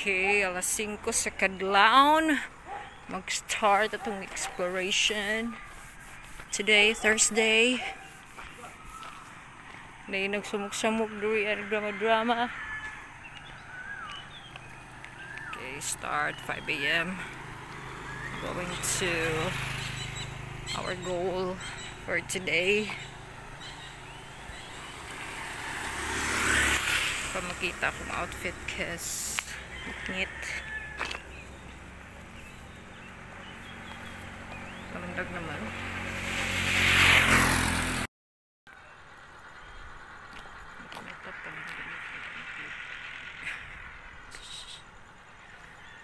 Okay, alas 5 sa kadlawon. Mag-start atong exploration. Today, Thursday. Nay nagsumok-samok diri ang drama-drama. Okay, start 5 a.m. Going to our goal for today. Pa makita akong outfit kasi ngit. Malandag naman.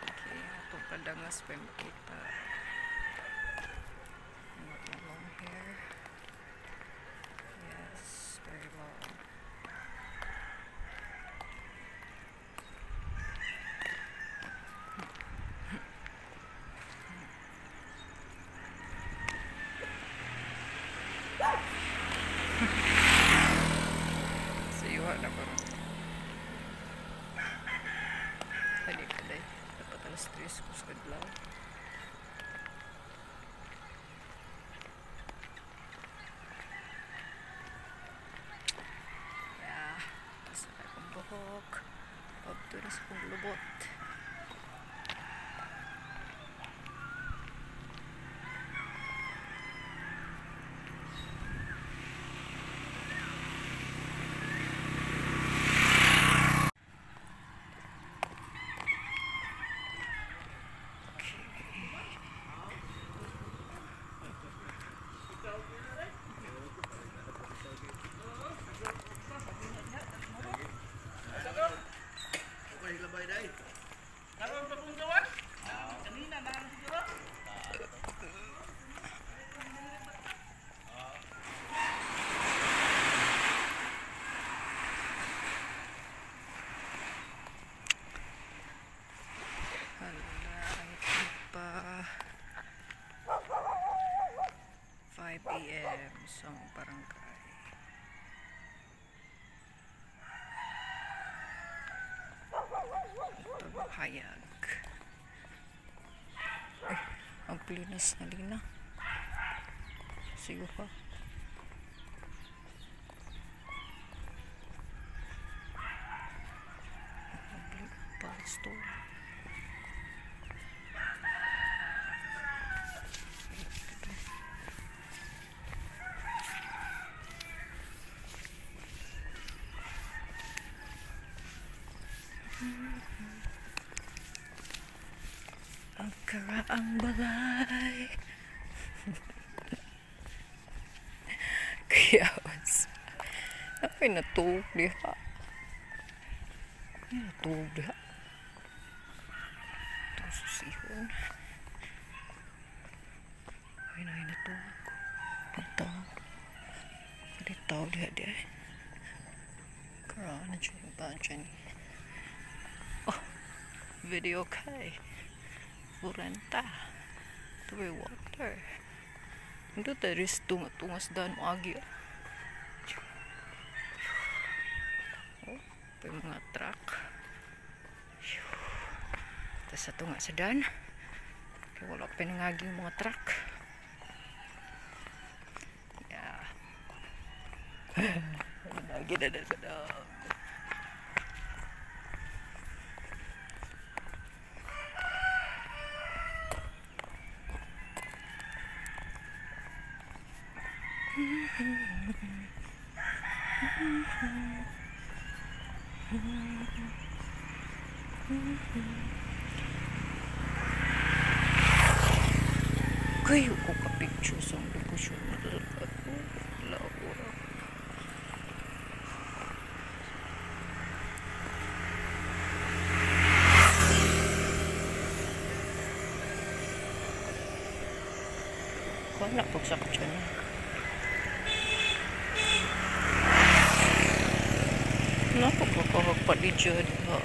Okay, itong padangas pa yung makita. Long hair. Yes, very long. Siyuha na parang. Pali-pali. Dapat alas 3 ko sa kadlaw. Yeah. Basta na akong buhok. Pabto na sa akong lubot. Pa 5 a.m. sa barangay. Pagpahayag. Ay, ang plinas na lina. Sigo pa. Pasto. Ang karaang balay. Kaya ay natuog diha. Ay natuog diha. Itong susihon. Ay na natuog. Ay tao. Ay tao diha diha. Karaan na dyan yung baan dyan. Oh, video kay. Furenta. Tuwi water. Ito tayo rin tungas daan mo agi. Oh, may mga truck. Tapos sa tunga sa daan. Kaya wala pa nangaging mga truck. Yeah. Nagi na sa daan. Kayo ko ka-picture sa ang lokasyon na talaga. Laura. Wala pagsakit na. Napagkakahag pa di dyan ha.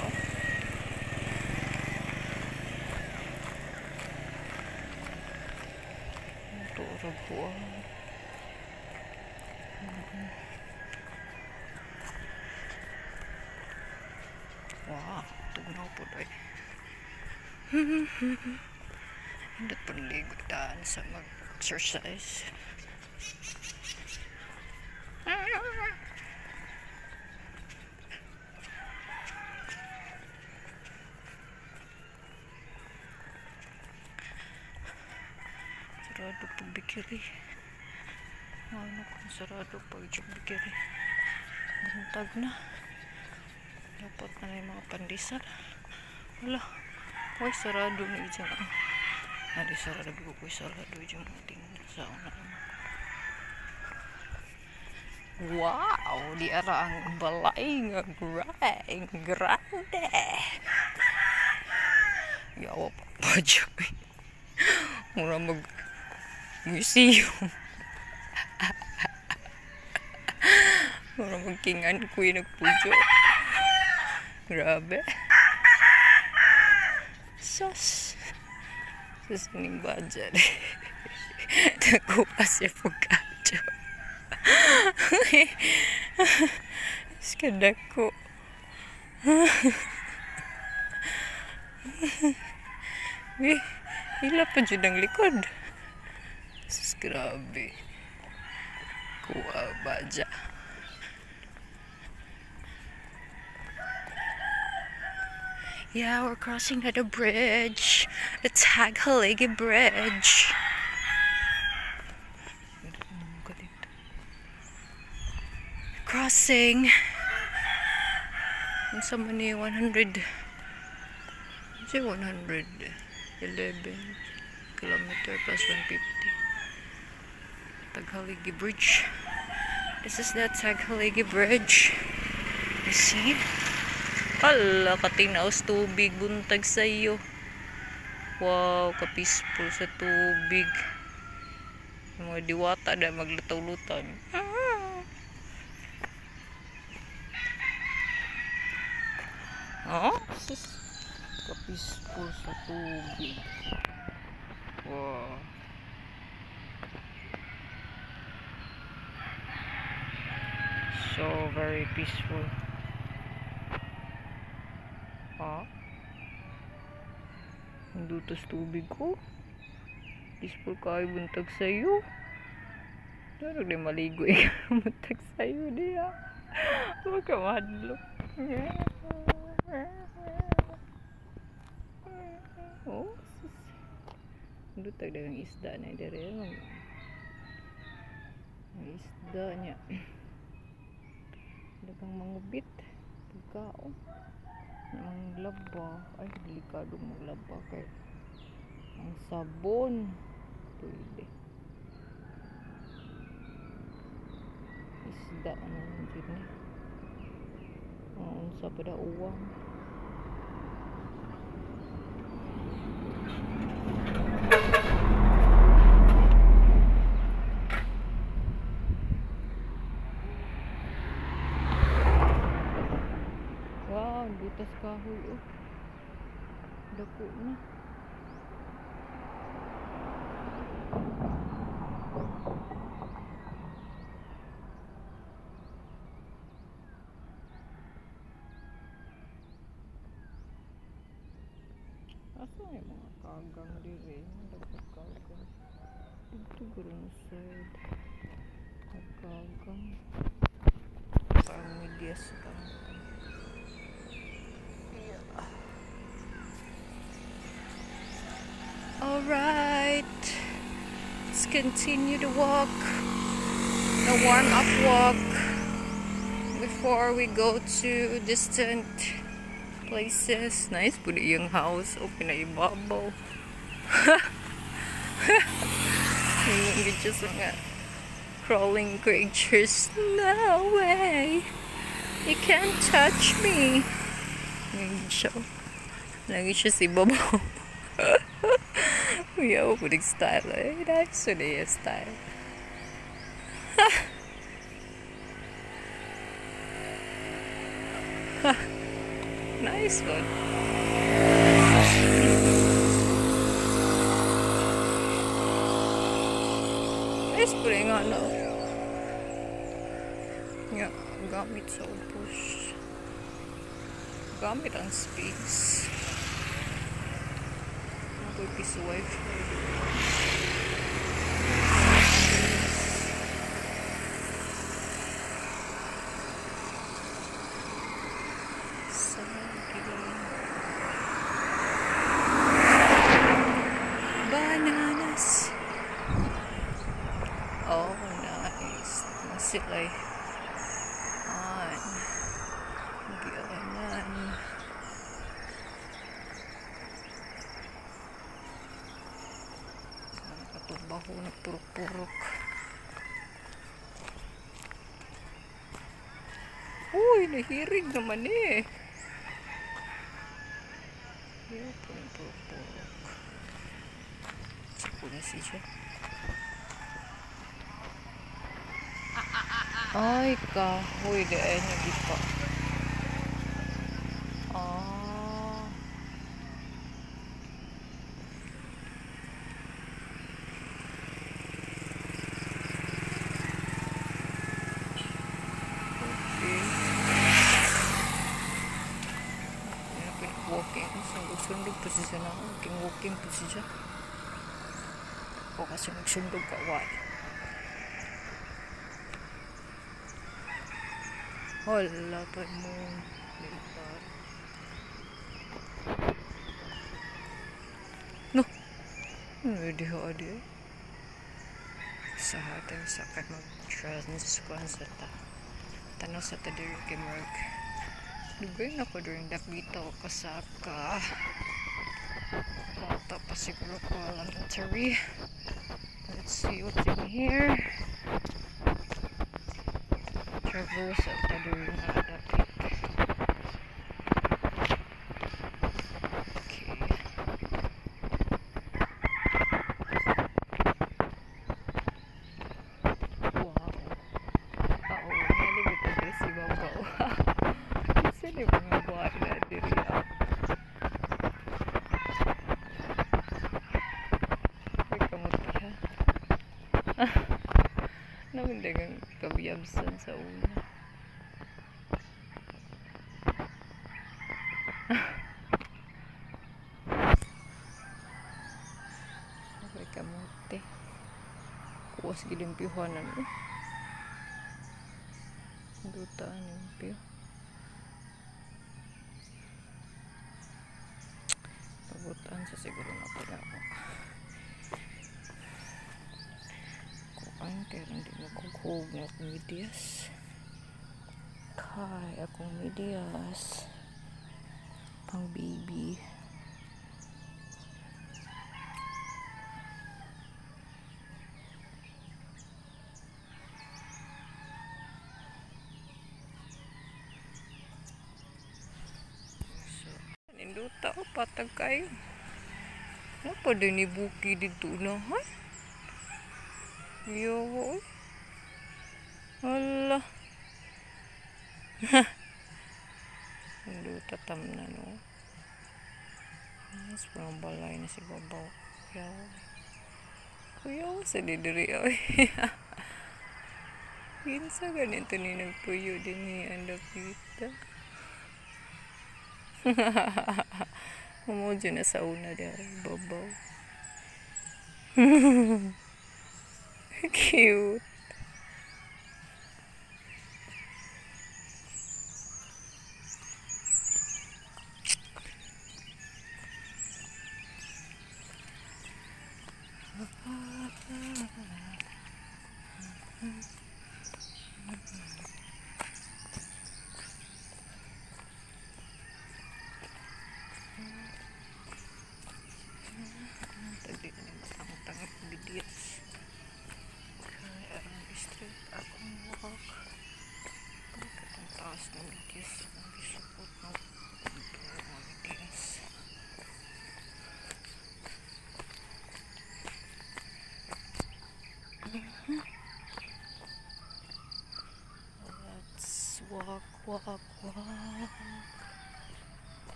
Ito raguan. Wow, tugnaw po doy. Hindot panligo daan sa mag-exercise. Sarado pag bikiri. Ano kung sarado pag bikiri? Buntag na. Dapat na yung mga pandesal. Wala. Uy, sarado na dyan. Nadi sarado. Bigo ko sarado dyan. Tingnan sa una naman. Wow! Di ara ang balay nga grande. Yawa pa pa dyan. Mura mag museum. Mura mag King and Queen nagpudyo. Grabe. Sus. Sus ning budget. Nakuha siya pagkadyo. Skadako. Eh, ila pa dyan ang likod. Sus, grabe. Kuha badya. Yeah, we're crossing at a bridge. The Tag-Haligi Bridge. Crossing. Unsa man ni 100? Unsa 111 kilometer plus 150. Tag-Haligi Bridge. This is the Tag-Haligi Bridge. You see? Hala, katinaos tubig buntag sa iyo. Wow, ka-peaceful sa tubig. Yung mga diwata na maglutaw-lutan. Oh, sus. Ka-peaceful sa tubig. Wow. So very peaceful. Ah. Ang dutos tubig ko. Peaceful kayo buntag sa'yo. Pero di maligo eh. Buntag sa'yo diya. Huwag ka mahadlok. Oh, sus. Dutag dagang isda na dire. Ang isda niya. Dagang mangubit. Pagkaon. Ang laba. Ay, delikado maglaba kay ang sabon. Pwede. Isda na lang dyan eh. Ang unsa pa da uwang. Wow, butas kahoy oh. Dako na. Asa yung mga kagang diri? Dapat kagang. Dito guro side. Kagang. Parang medyas ka. Alright, let's continue the walk, the warm-up walk, before we go to distant places. Nice po yung house, o pinaibabaw. Yung just mga crawling creatures. No way! You can't touch me! Ngayon siya. Lagi siya si babaw. Uyaw po ng style eh. Nice po na style. Nice one. Nice po rin ano. Nga, gamit sa ubos. Gamit ang space. Is wifi. Bananas. Oh, nice. Masilay. On. Gianan. Nakatubaho na purok-purok. Uy, nahirig naman eh. Yeah, purok-purok. Na siya. Ay, kahoy. Di ay nagipa. Ah. Okay. Walking. Sundog-sundog po siya na. Walking po siya. O kasi nagsundog ka, why? Hala pa mo. No! Ano di ho adi eh? Sa hatin sa kay mag-trans-kwan sa ta. Tanaw sa ta diri kay Mark. Dugay na ko during dakbita o kasaka. Bata pa siguro ko elementary. Let's see what's in here. Traverse at the dapit. Okay. Wow. Oo, nalibot na diri si Babaw. Isa ni mga buwan na diri. Ay, kamuti ha. Namindagang kabiyabsan sa una. Okay, kamote. Kuwas gilimpyuhanan eh. Duta limpyo. Pabutan sa siguro na pala ako. Kuan kaya hindi makughog na akong medyas. Kay akong medyas. Pang baby. So, ninduta o patag kayo. Napa din ni Buki dito na, ha? Yo, hala. Ninduta tam na, no? Mas parang balay na si Babaw. Kuyaw. Kuyaw sa didiri, oy. Kinsa ganito ni nagpuyo din ni Andapita. Humudyo na sa una dahil Babaw. Cute. Let's walk, walk, walk,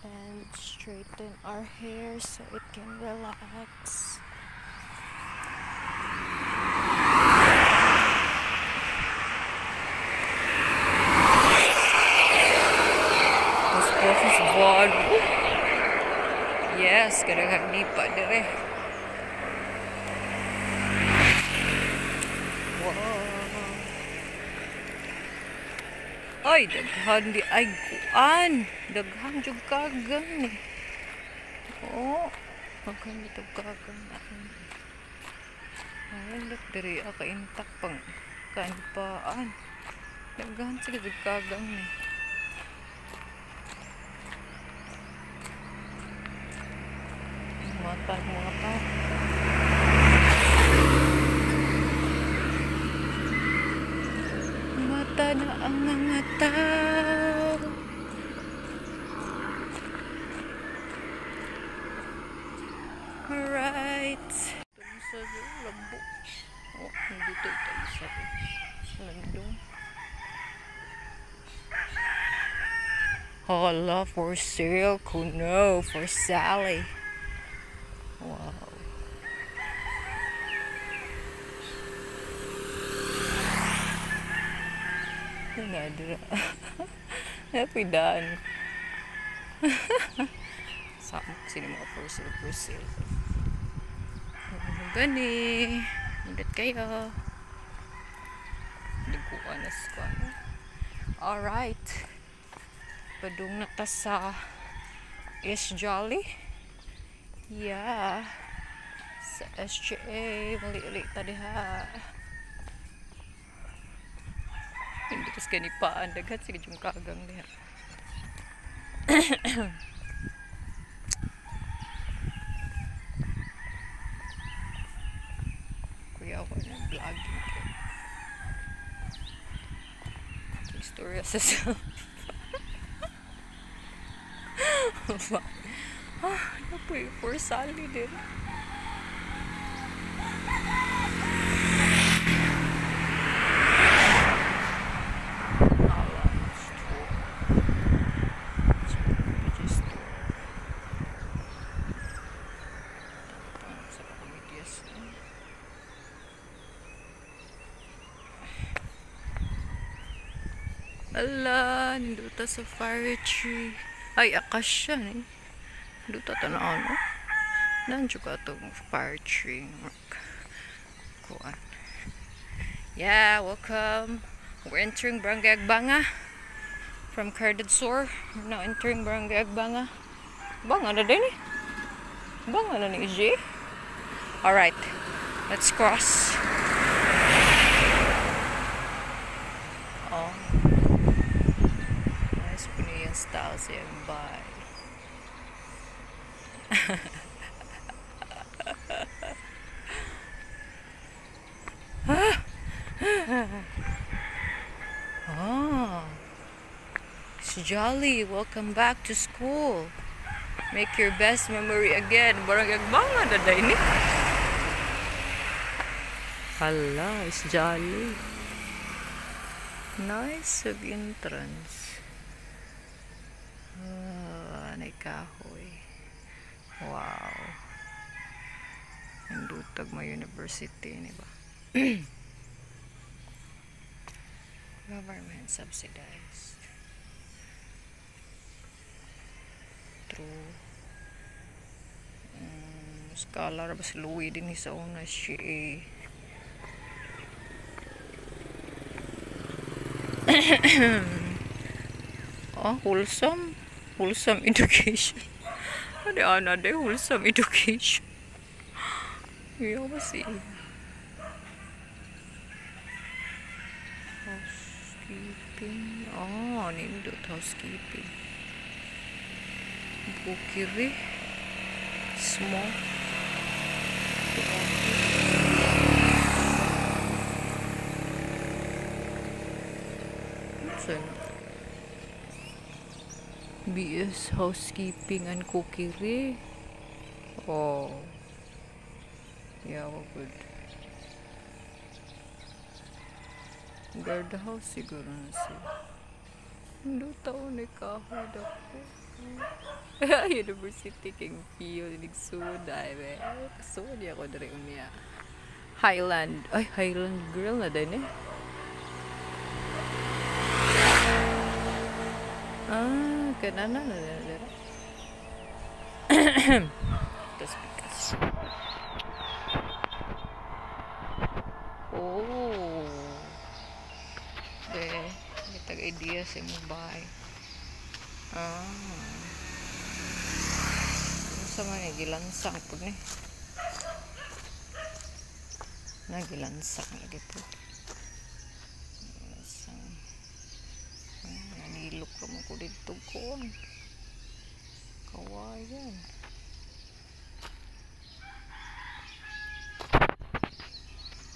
and straighten our hair so it can relax. Yes, kadaghang nipa dire. Ay, daghan di ay kuan. Daghan jud kagan eh. Oh, daghan dito kagan. Ay, look diri ka intact pang kanpaan. Daghan sila jud kagang ni. Mga tag, mga tag. Mata na ang mga tao. Alright. Sa lambo. Oh, nandito ito isa. Landong. Hala, for sale kuno, for Sally. Wow. Nadra. Napidaan. Sa sino mga for sale, for sale. Gani. Nindot kayo. Dagkuan na sa kuan. Alright. Padung na ta sa S Jolly. Yeah. Sa SGA. Mali-uli ta diha. Hindi tas ganipaan. Daghan sige yung kagang diha. Kuya ako na vlogging ko. Istorya sa self. Ah, napoy for Sally din. Ala, nindota sa fire tree. Ay, akasya ni. Nindota tanaw, no? Nandiyo ka itong fire tree. Kuan. Yeah, welcome. We're entering Barangay Agbanga. From Carded Sore. We're now entering Barangay Agbanga. Banga na din eh. Banga na ni G. Alright. Let's cross. Oh. Nice po niya yung style sa iyang bike. Ah. It's Jolly. Welcome back to school. Make your best memory again. Barangay Agbanga na din eh. Hala, it's Jolly. Nice ug entrance. Ah, nay kahoy. Wow. Nindutag mo university, ni ba? Government subsidized. True. Scholar ba si Louie din sa una siya. Oh, wholesome. Wholesome education. Ano ana de wholesome education. Iyo ba si housekeeping? Oh, nindot housekeeping. Bukiri. Small. Saan? BS Housekeeping and Cookery. Oh. Yeah, well, good. Guard house siguro na siya. Hindi taon ni kahoy dako. University King Pio nigsuod ay be. Kasuod ako diri unya. Highland. Ay, Highland Grill na din eh. Ah, kanana na dira. Tas pikas. Oh. De, kita idea sa imong bahay. Ah. Unsa man ni gilansang pud ni? Nagilansang lagi po. Lansang. Nanilok ra man ko didto kuan. Kawayan.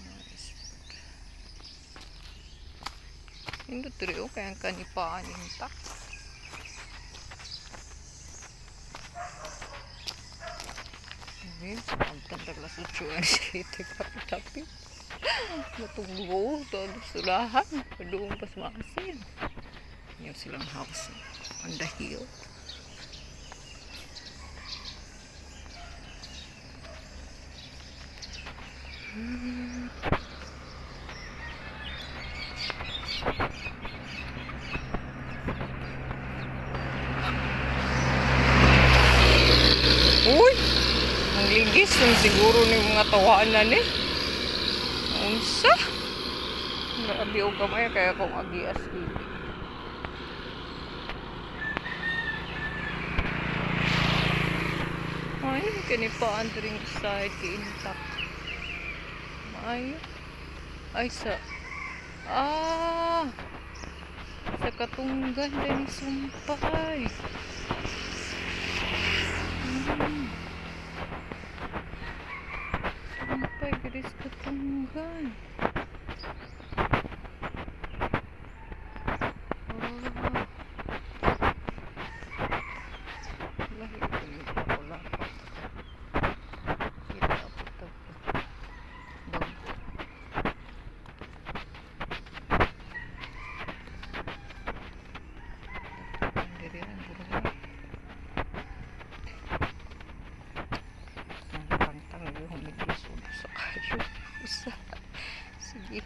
Nice. Nindot diri oh, kay ang kanipaan intact. Okay, abtan tag alas 8 ang 7 kapit-kapit. Matunggo, todo sulahan. Doon pa sa maasin. Yung silang house on the hill. Uy! Ang ligis yung siguro ni mga tawaan na ni. Unsa? Grabe og gamay kaya kung agias dili. Ay, kanipaan dring side kay intact. Maayo. Ay sa sa katunggan din sumpay. Sumpay diri sa katunggan. Oh. Lahi ko ning pakulakot. Kita po to. Bago. Diri ang burong. Ang tangtang yung humigis sa kayo. Usa. Sige.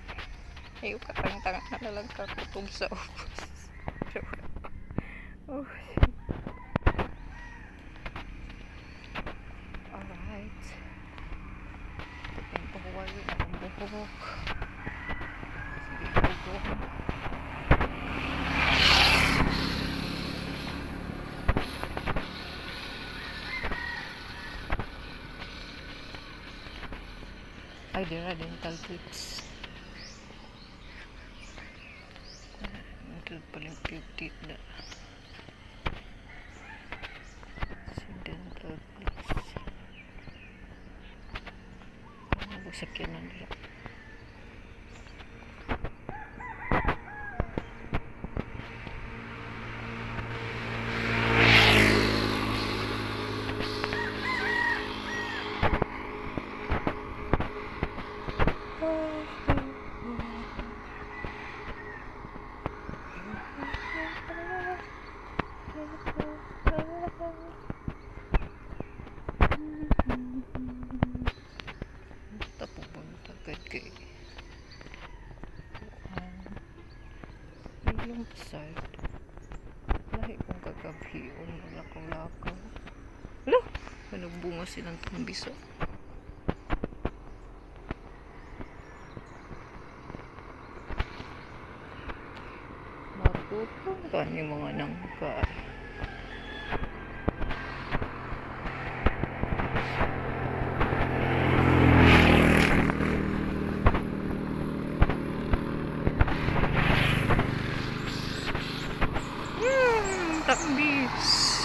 Ayaw ka tangtang na lang kakutob sa ubos. Oh. Alright. Ang pahuwayo ang buhok. Sige, go go. Ay, dira dental tips. Ito pala yung beauty na. Si dental tips. Ano sakyan na nila? Tapupunta kay ilong side. Lahi kong kagabhion lakaw-lakaw. Hala! Nagbunga silang tumbiso. Matutong ka ni mga nangka. Tambis.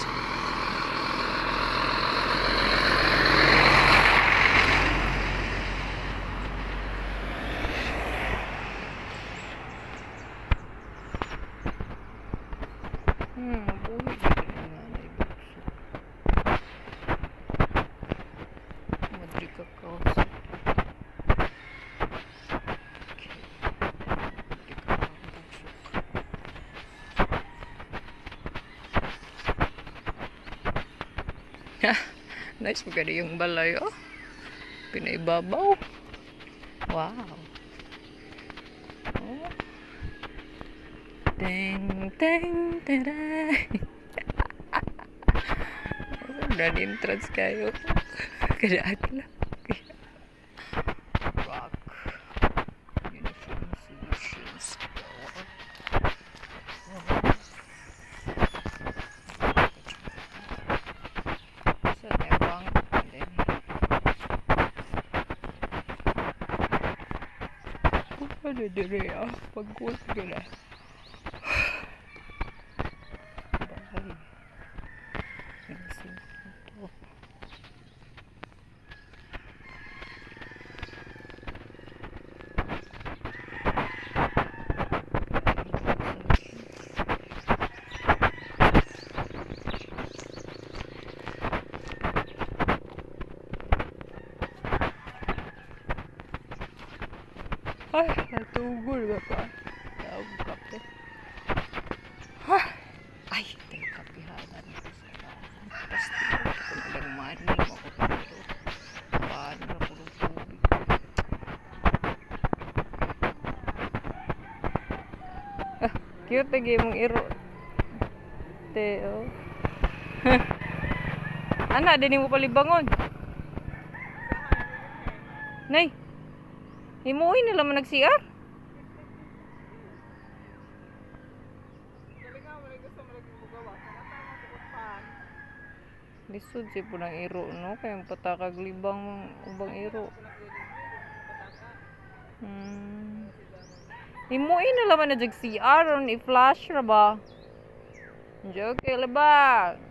Buhi dito nga na ibukso. Madri kakao sa okay. Madri kakao bugsok. Nice maganda yung balay, oh. Pinaibabaw. Wow. Oh. Teng, teng, taray. Oh, entrance kayo. Kada adlaw. Rock. Uniform Solutions. Ano dire ah? Pagkuot ka na. Bye. Ito. Ay, natugol ba pa? Tawag kape. Ay, tayo kapihanan. Pasti, kung ilang money, makukulo. Paano na po ng tubig? Ah, cute lagi mong iro. Teo. Ana, dini mo palibangon. Nay. Himuin nila man nag-CR. Lisod siya po ng iro, no? Kaya patakag libang ubang iro. Himuin nila man nag-CR. I-flash ra ba? Joke, libang.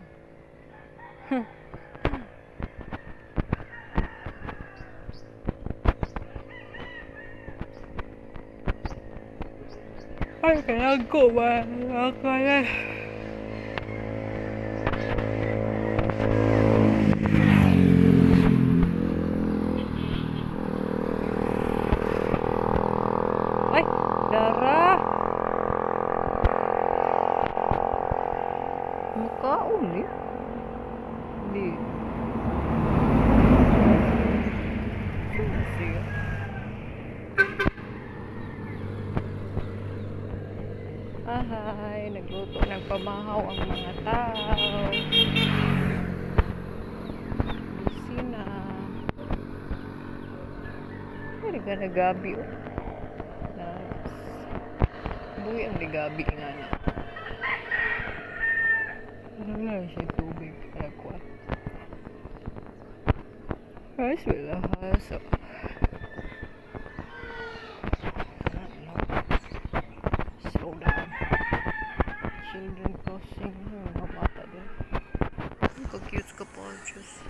Ay, kailangan ko ba? Kaya. Ay, darah. Mukhaon eh. Hindi. Sino siya? Ahay, nagluto ng pamahaw ang mga tao. Busy na. Ay, nagagabi oh. Nice. Buhi ang ligabi nga na. Ano na siya tubig? Alakwa. Ay, wala haso. Slow down. Children crossing. Mga bata din. Ang ka-cute ka pa, Diyos.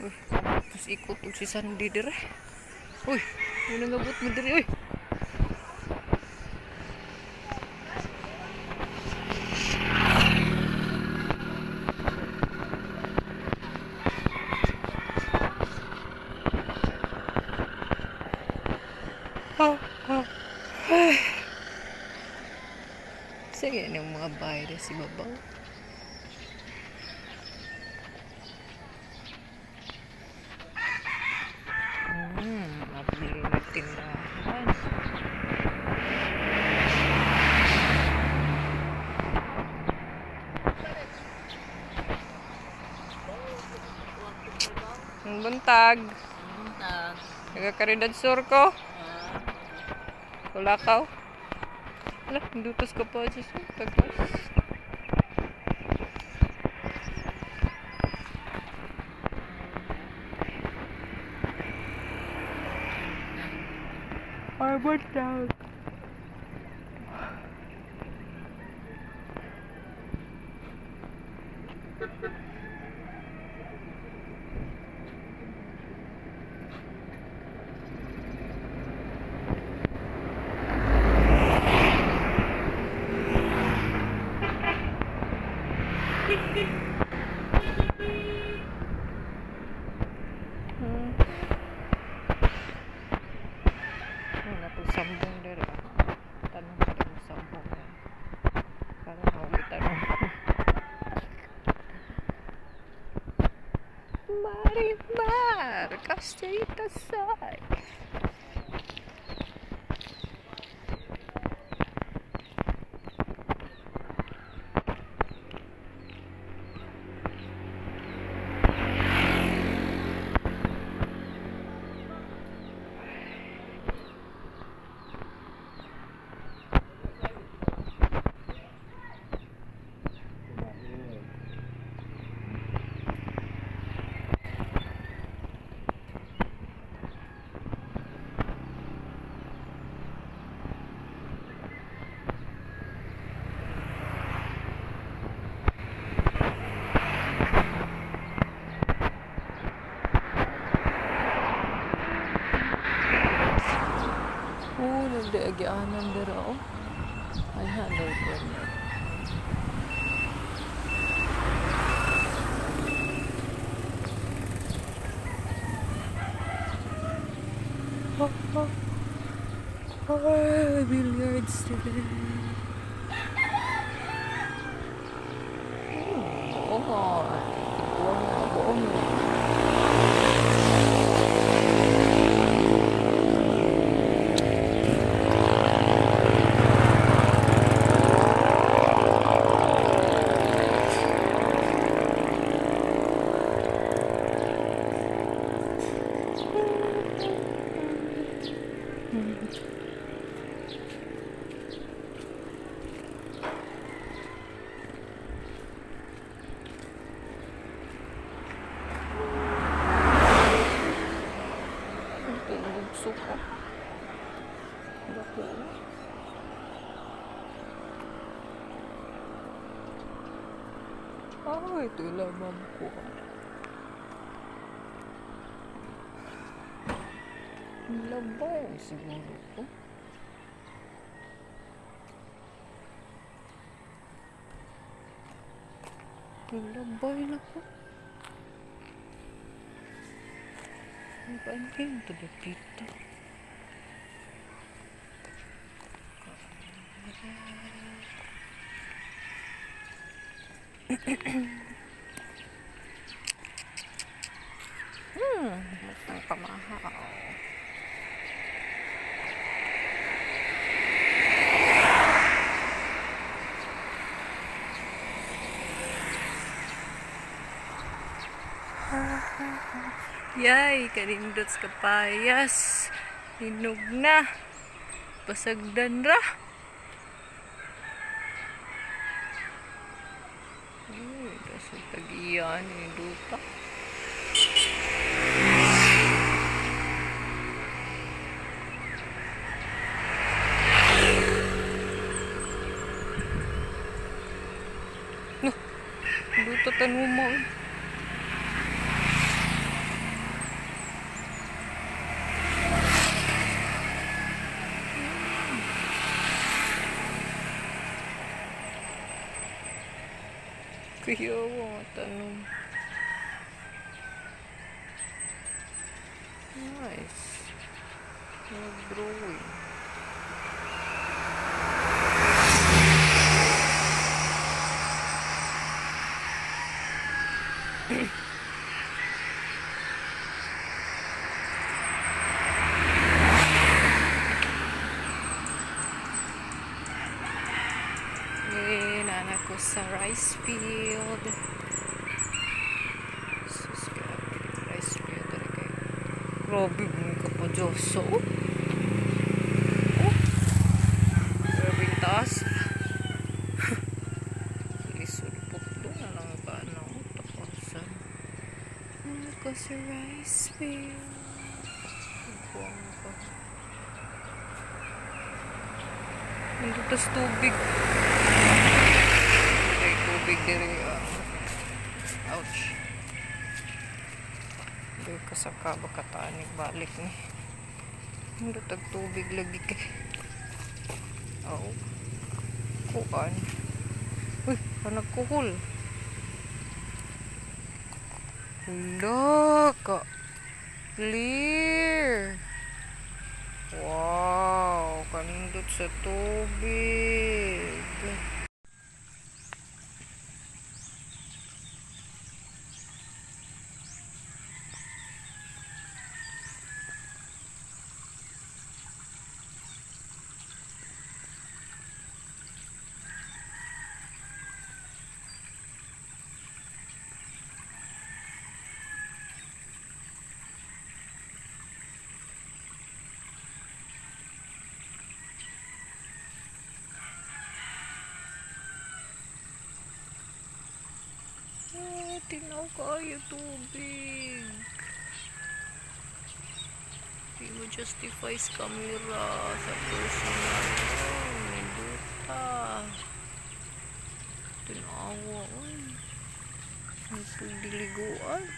Uy, tapos ikot ulit si Sandy dire. Uy, may nangabot mo dire. Uy! Sige, yung mga bahay na si Babaw. Nabili na tindahan. Ang buntag. Buntag. Nagkakaridad sur ko. Kulakaw. Ala, dutos ka pa, Diyos. Tagos. Ay, buntag. Sambong dere. Tanong sa rin sambong na. Parang ako itanong. Marimar, kasita say. Agianan dira oh. Ay hanay ko na. Oh, billiards today. Oh, suka. Ah, ito lamang ko. Labay siguro ko. Labay na ko. Ang paano ito dito? Matang pamahaw. Yay, kanindot sa kapayas. Hinog na. Pasagdan ra. Uy, kasi tag-iyan, hinduta. No, hinduta tanuma. Kuya, tanong. Nice. Nag-drawing. Nana ko sa rice field. Sus, grabe. Rice field talaga kayo. Grabe, ka po, Diyos. Oh, grabe yung taas. Lisod po doon na lang ba ano. Takasan. Nana ko sa rice field. Buwang ko. Nandito sa tubig. Tubig diri. Ouch. Dili ko sa kabakataan balik ni. Hindi tag tubig lagi kay. Oh. Kuan. Uy, nagkuhol. Hala ka. Clear. Wow, kanindot sa tubig. Tinaw kayo tubig. Di mo justify sa camera sa personal. Minduta. Tinawa. Uy. May pagdiliguan.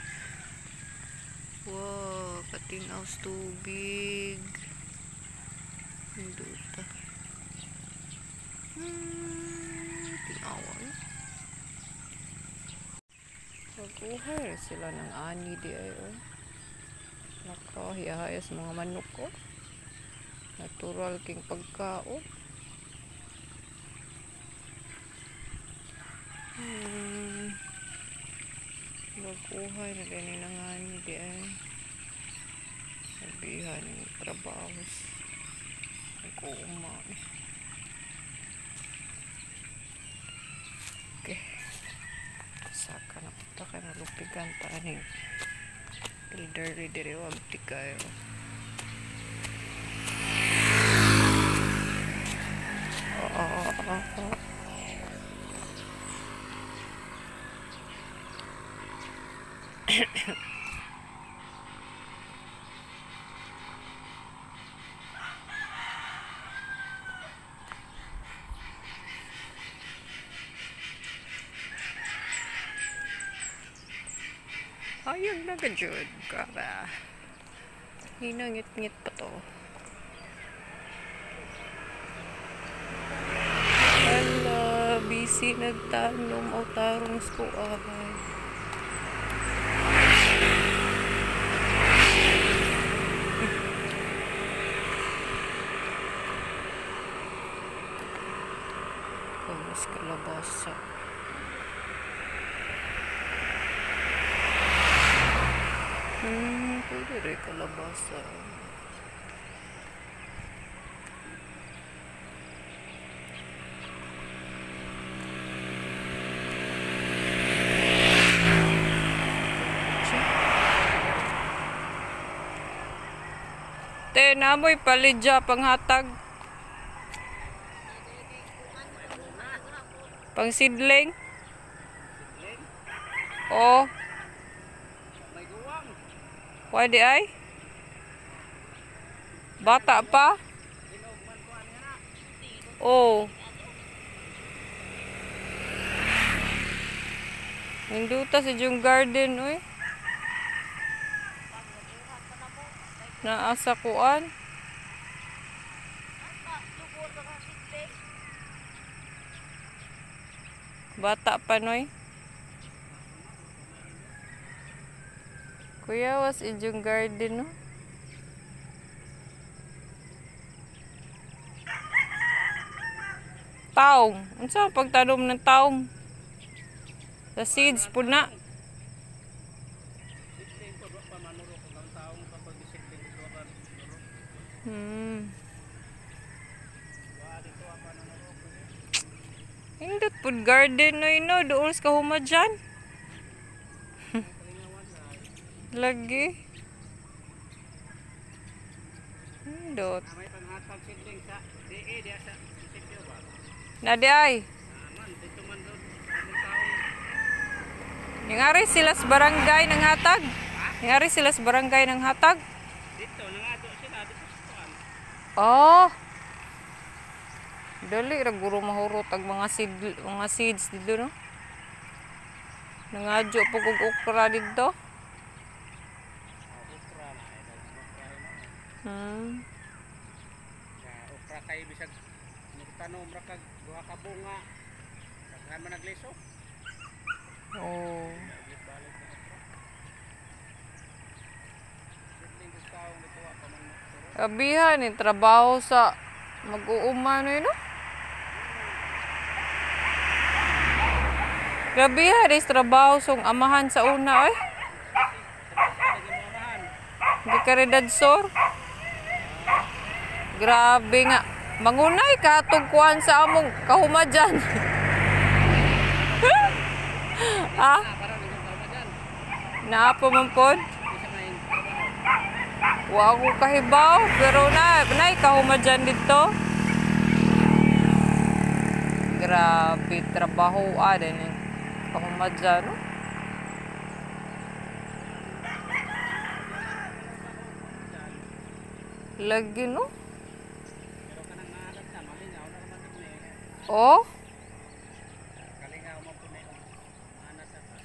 Wow, katinaw sa tubig. Minduta. Tinawa eh. Nagkuhay sila ng ani di ay oh. Nakahiyahaya sa mga manok ko. Oh. Natural king pagkao. Nagkuhay na din ng ani di ay. Sabihan ng trabaho. Nagkuuma eh. Okay. Saka na punta kayo malupigan pa rin. Elderly diri wag di kayo. Oo. Ayun na ka, Jude. Grabe. Hinangit-ngit pa to. Hala, busy nagtanom o tarong skuan. Kamas kalabasa. Pwede rin kalabasa. Te, namoy palidya panghatag. Pang sidling. Oh. Pwede ay? Bata pa? Oh. Ninduta sa Jung Garden, uy. Naasa kuan. Bata pa, noy. Kuya, was inyong garden, no? Taong. Unsa ang pagtanom ng taong? Sa seeds po na. Hindot po garden, no, no. Dool sa kahuma dyan. Lagi. Hindot. May panghatag sidling sa DE diya sa munisipyo ba? Nadi ay. Man, dito man doon anong taong Ningari sila sa barangay ng hatag. Ningari sila sa barangay ng hatag. Dito nangadto sila dito sa kuan. Oh. Dali ra guro mahurot ang mga seed, mga seeds dito no. Nangadyo po kog okra dito. Okra na ay dahil okra ay no. Okra kay bisag nagtanom ra kag duha ka bunga. Daghan man nagliso. Oh. Balik na okra. Sidling kog taong dito wa pa man mo. Abihan ni trabaho sa mag-uuma no no. Grabe ha, trabaho song amahan sa una ay. Di karidad sor. Grabe nga. Mangunay ka tugkuan sa among kahumadyan. Ha? Naapo man pod. Wa ko kahibaw pero na nay kahumadyan dito. Grabe trabaho din eh. Kahumadyan no? Lagi no? Pero kanang maalat na malingaw na man ni. Oh? Kalingaw man pud ni maalat na ka.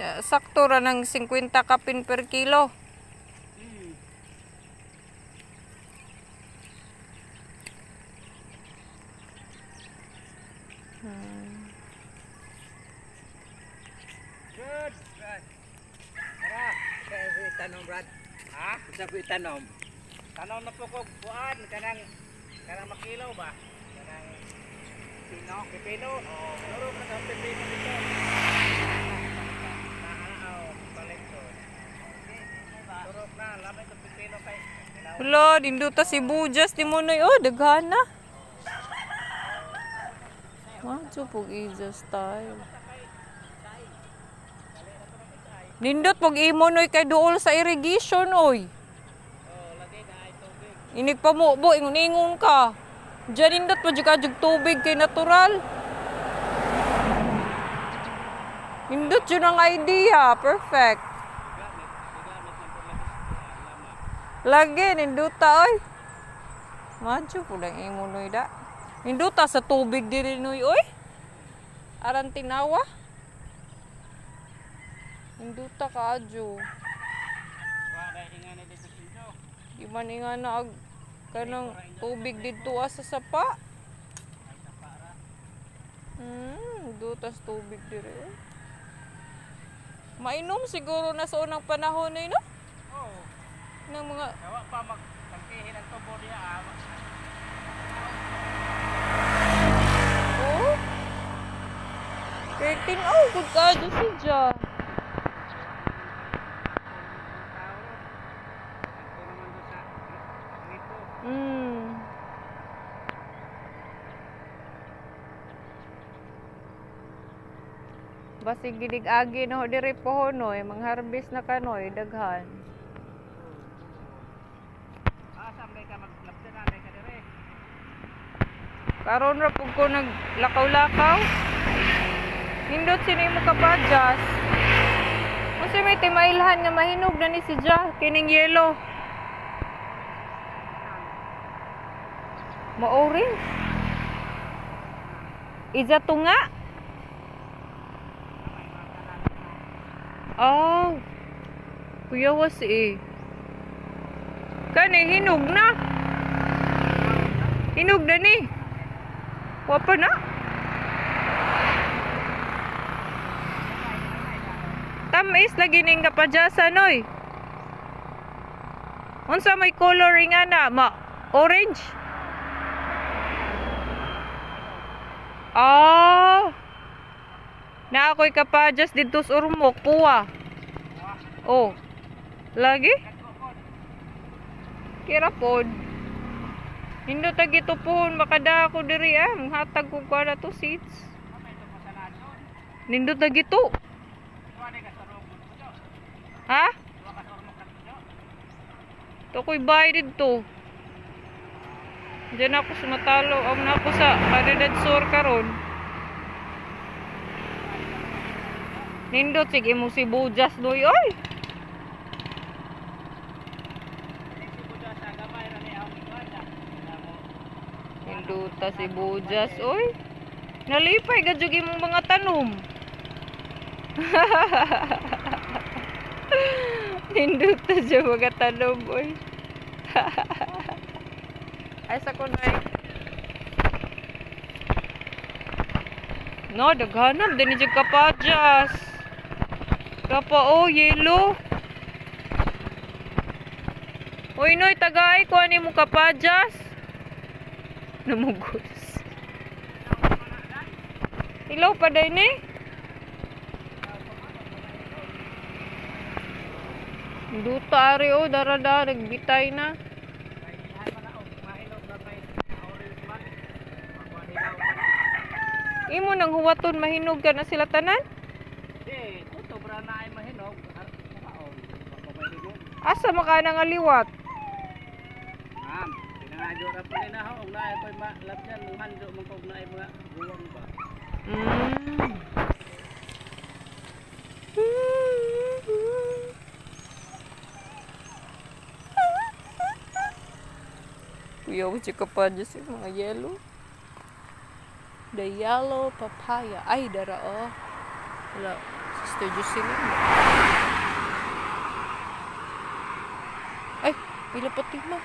Ya, sakto ra ng 50 kapin per kilo. Itanom, Brad? Ha? Unsa po itanom? Tanom na po ko kuan kanang kanang makilaw ba? Kanang pino, pipino. Oh, loro ka sa pipino dito. Turok na, lamay ko pipino kay. Wala, dinduta si Bujas ni mo noy. Oh, daghan na. Macho pug ija style. Nindot pug imo noy kay duol sa irrigation oy. Inig pamubo, ingon-ingon ka. Diyan nindot pa jud ka jug tubig kay natural. Nindot yun ang idea. Perfect. Lagi, ninduta oy. Macho po lang imo noy da. Ninduta sa tubig diri noy oy. Aran tinawa. Ninduta ka adyo. Di man nga na ag kanang tubig didto sa sapa. Dutas tubig diri. Mainom siguro na sa unang panahon na yun, no? Oo. Ng mga Kawa pa magtangkihin ang tubo diha. Oh. Kay tin-aw gud kaadyo siya. Basig gidig agi no diri pohonoy, mangharvest na kanoy daghan. Asa man ka maglabdan na ka dire? Karon ra pug ko naglakaw-lakaw. Nindot sino imo kapadjas. Unsa may timailhan nga mahinog na ni si Ja kining yellow. Ma-orange. Iza tunga. Oh. Kuya was eh. Kani hinog na. Hinog na ni. Wa pa na. Tamis lagi ning kapadyasan oy. Unsa may coloring ana? Ma orange. Ah. Na ako'y kapadyas dito sa Ormoc, puwa. Oh. Lagi? Kira pod. Hindot agi tupuhon makada ako diri ah, manghatag ko na to seeds. Nindot agi to. Ha? To ko'y bahay dito. Diyan ako sumatalo. Am na ako sa Caridad Sur karon. Nindot sige mo si Bujas doy oy. Ninduta si Bujas oy. Nalipay ga jud imong mga tanom. Ninduta siya mga tanom oy. Ay sa kunay. No, daghanam dinhi jud kapadyas. Kapa oh, yellow. Uy, noy, tagay ko ani mo kapadyas. Namugos. Ilaw pa day ni. Duta ari oh, darada nagbitay na. Imo nang huwaton mahinog ka na sila tanan? Di, kuto bra na ay mahinog. Asa maka nga liwat? Ma'am, pinangadyo ra pa ni na ho, og naay koy malabyan mong hando man kog naay mga guwang ba. Kuya, ko pa dyan sa mga yellow. The yellow papaya. Ay, dara oh. Wala. Sister Jocelyn. Ay, pila pati ma.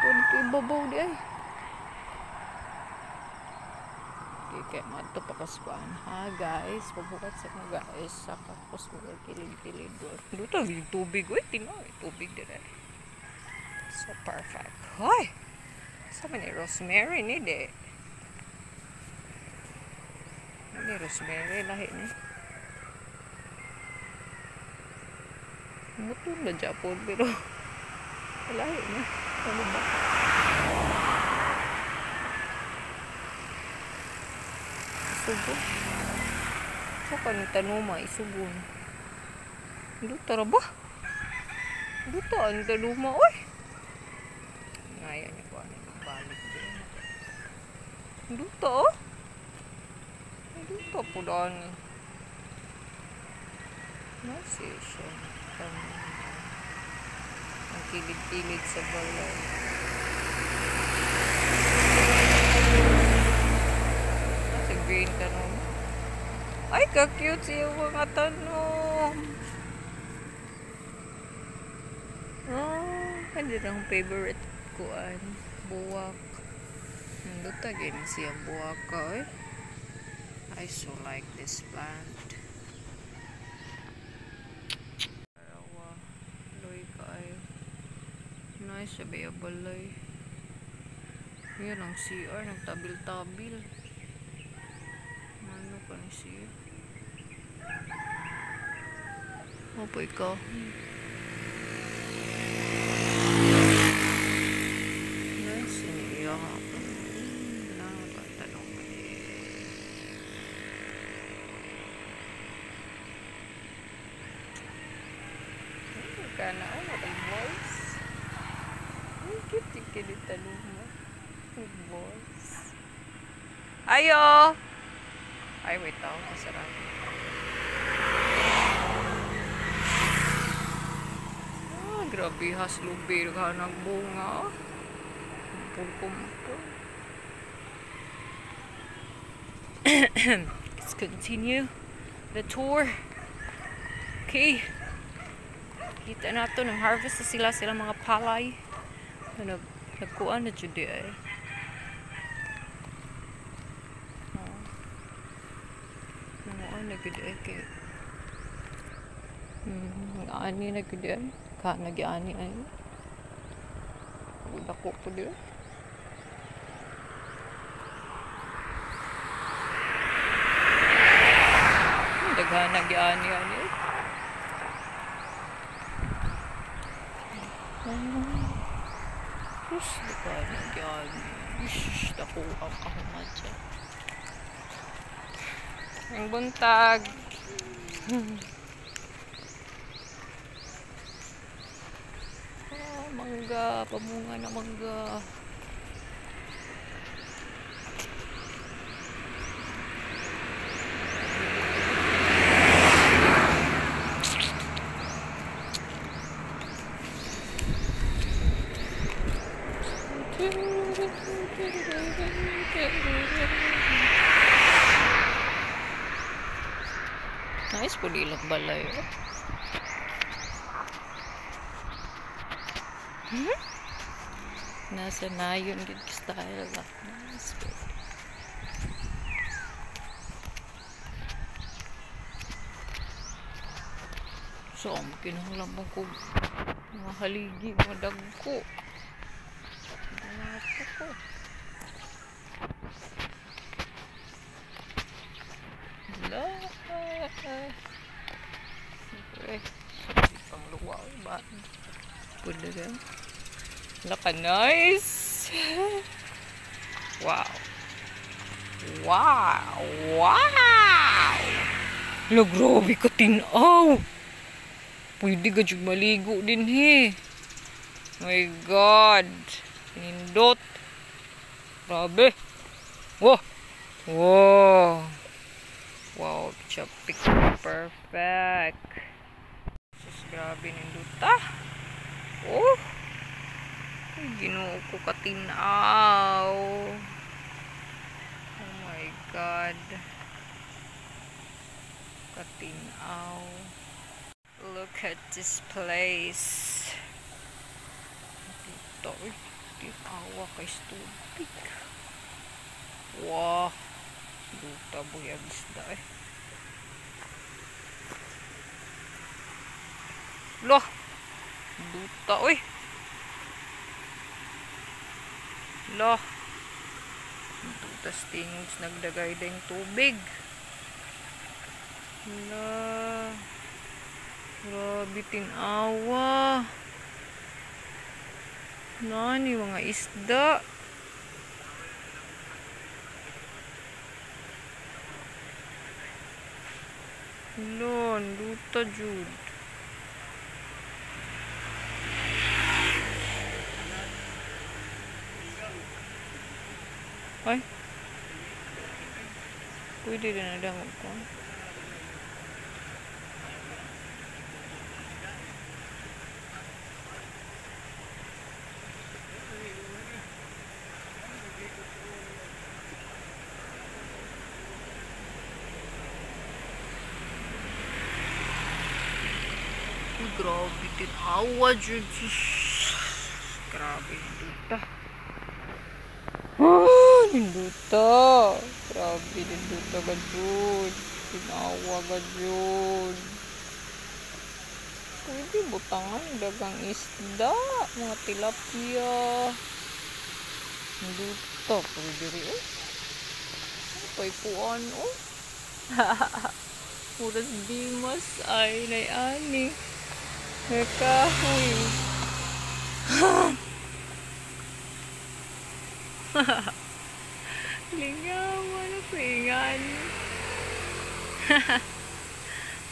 Ito dito ibabaw di ay. Sige, kaya madto pa ko sa kuan. Ha, guys. Pagbukat sa mga guys. Saka ko sa mga kilid-kilid doon. Duta, tubig. Uy, tinaw. Tubig dire. So perfect. Hoy! Sabi ni Rosemary ni de. Ni Rosemary lahi ni. Muto na Japon pero lahi ni. Ano ba? Isugon. Sa kaning tanuma isugon. Duta ra ba? Duta ang tanuma oy. Ngayon niya ko ano balik din. Duta oh. Duta po dani. Nice siya. Ang kilid-kilid sa balay. Nasa green tanom. Ay, ka-cute siya mga tanom. Oh, hindi ang favorite kuan. Buwak. Nandota gini siya buwak ka eh. I so like this plant. Arawa. Loy kaayo. Nice siya ba balay. Yan ang CR. Nagtabil-tabil. Ano ka ni siya? Opo ikaw. Nice niya. Nakatanong ka eh. Kana ano kay boys? Ay, cute yung kinitanong mo. Boys. Ayo! Ay, wait ako. Masarap. Ah, grabe has lubi. Naghanag bunga. Kumpul-kumpul. Let's continue the tour. Okay. Kita na ito. Nag-harvest na sila mga palay. Nagkuan na dyan di ay. Nanguan na gud ay kay. Ani na gud ay. Ka nag-ani ay. Dako po di ay. Daghan nag-ani ani. Sus, daghan nag-ani. Ish, dako ang kahumat siya. Ang buntag. Oh, mangga, pamunga na mangga. Nice po di ilang balay. Hmm? Nasa nayon gid style lah. Nice po. So, kinahanglan mo ko mga haligi, mga dagko. Mga ko. Hala. Okay. Pang luwa ba? Pwede rin. Naka nice. Wow. Wow. Wow. Lo grabe ka tinaw. Pwede ka jud maligo din he. My God. Nindot. Grabe. Wow. Wow. Wow, chapik perfect. Sus, grabe nindot ah. Oh. Ay, Ginoo ko katinaw. Oh my God. Katinaw. Look at this place. Dito, tinawa kay tubig. Wow. Duta buyag isda eh. Loh. Duta oy. Loh. Duta tingog nagdagay ding tubig. Loh. Grabe tinawa. Nani mga isda. Lon, duta jud. Ay. Pwede din na damag ko. Grabe tinawa jud. Grabe duta. Ah, duta. Grabe duta ka jud. Tinawa ka jud. Pwede butangan dagang isda, mga tilapia. Duta pwede rin eh. Paypuan oh. Puras dimas ay nay-ani. Kahoy. Lingawan na pingan.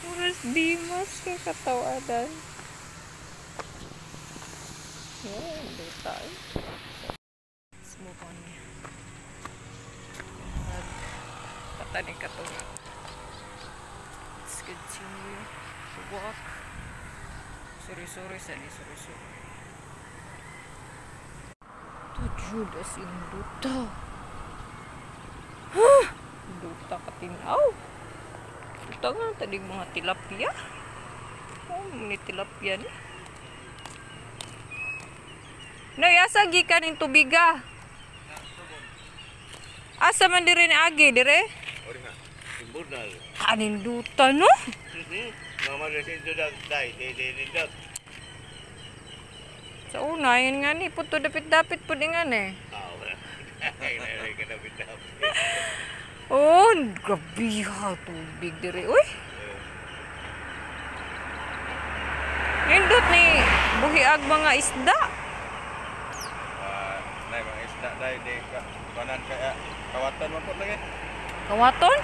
Puras dimas kakatawanan. Yeah, hindi tayo. Let's move on. Patanig ka to. Let's continue to walk. Sorry, sani, sorry. Ito, Judas in duta. Huh? Duta katinaw. Duta nga, tadig mga tilapia. Oh, mga tilapia ni. Nay, asa gikan ning tubiga? Asa man dire ni agi dire? Anin duta no? Sa una, yun nga ni, puto dapit-dapit po din nga ni. Oh, grabe ha, tubig dire. Uy! Nindot ni buhiag mga isda. Nay, mga isda dahil di kanan kaya kawatan man po lagi. Kawaton?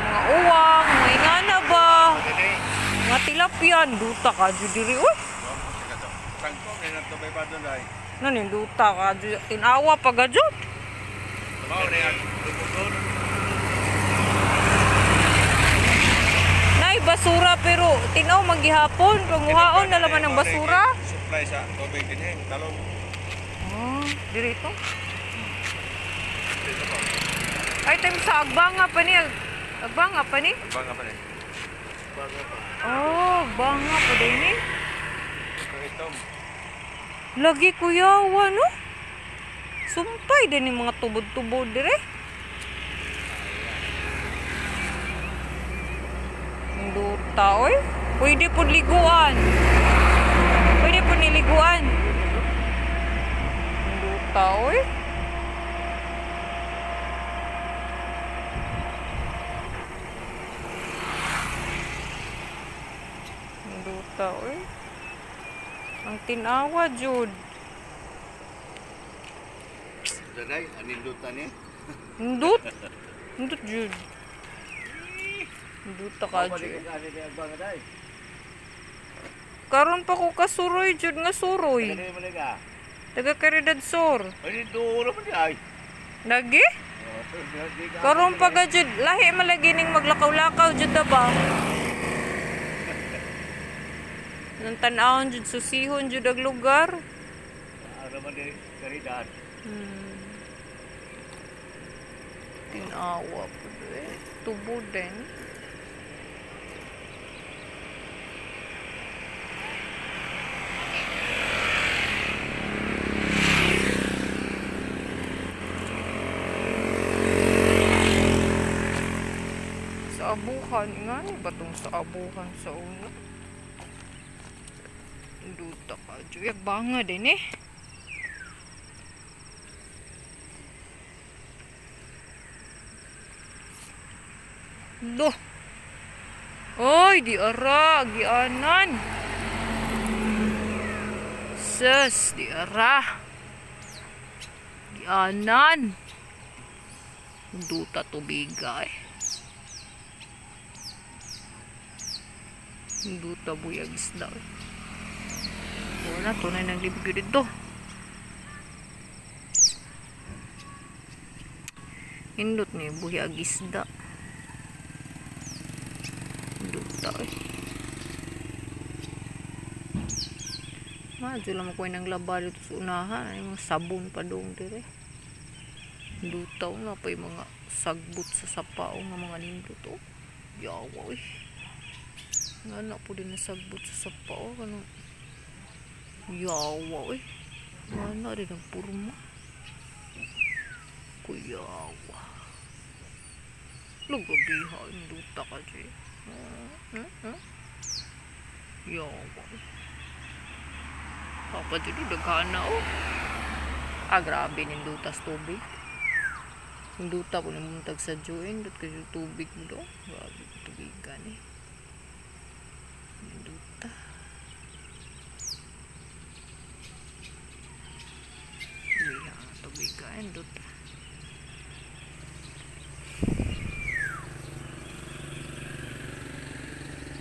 Mga uwang, mga ingana ba? Mga tilapia, duta ka dyan diri, uy! Naninduta ka dyan, tinawa pa ka dyan. Nay, basura pero tinaw maghihapon. Panguhaon na laman ng basura. Supply sa tubig din eh, talong. Ah, diri ito? Ay, time sa Agbanga pa ni. Agbanga pa ni? Agbanga pa ni. Oh, Agbanga pa din ni. Lagi kuyawa, no? Sumpay din yung mga tubod-tubod dire. Duta, oy. Pwede po liguan. Pwede po niliguan. Duta, oy. Duta, oy. Ang tinawa, jud. Daday, aninduta ni? Indut? Indut, jud. Induta ka, jud. Karon pa ko kasuroy, jud nga suroy. Taga Caridad Sur. Lagi? Karon pa ka, jud. Lahi malagi ning maglakaw-lakaw, jud na ba? Nang tan-awon jud susihon jud ag lugar. Tinawa po eh. Tubo din. abuhan. Ngani ba tong sa abuhan sa una? Duta ka. Juya, banga din eh. Loh. Oy, di ara, gianan. Sus, di ara. Gianan. Duta tubiga eh. Duta buyag isda. Wala, tunay naglimpyo dito. Indot ni buyag isda. Duta eh. Madyo lang ko ng laba dito sa unahan. Ay, mga sabon pa doon dire. Dutaw na pa yung mga sagbot sa sapao nga mga nindot. Oh. Yawa eh. Nga na po din na sagbot sa sapao. Ganun. Yawa eh. Nga na rin ang purma. Kuyawa. Lugabiha. Duta ka dyan. Yawa. Papa dito daghana oh. Ah, grabe nindutas tubig. Ninduta ko namuntag sa join. Dut kasi tubig do. Grabe tubigan eh. Ninduta. Iya, tubigan duta.